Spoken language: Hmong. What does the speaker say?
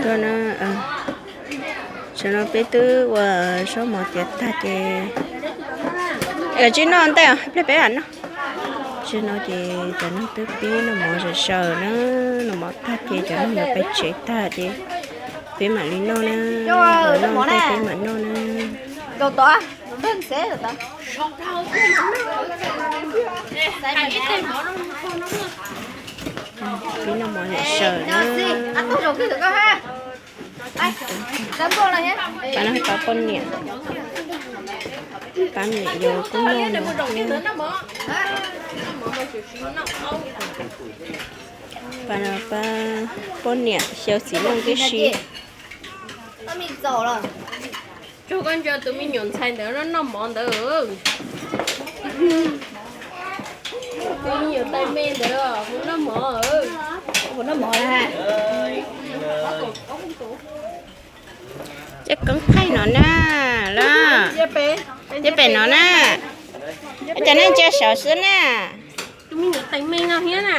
Tam sim no peb twb ua zaub mov tiav tag ces, tsis noj ntej os, ib pliag peb mam noj. Tam sim no ces cov neeg twb pib noj mov zaws zaws na, noj mov tag ces cov neeg yuav pais tsev tag ces peb mam li noj na, noj ntej peb mam noj na. Peb noj mov zaws zaws na. Pab no pab poj niam, pab niam yau kuj noj no. Pab no pab poj niam xyaw txiv neej tib si. Tsuag koj ntsia tus me nyuam ntxhais ntawd noj mov ntawd. Tus me nyuam tais me ntawd noj mov. Cov koob thaij no na, los, cov pem no na, cov neeg ntsia saud xwb na. Tus me nyuam tais me no thiab na.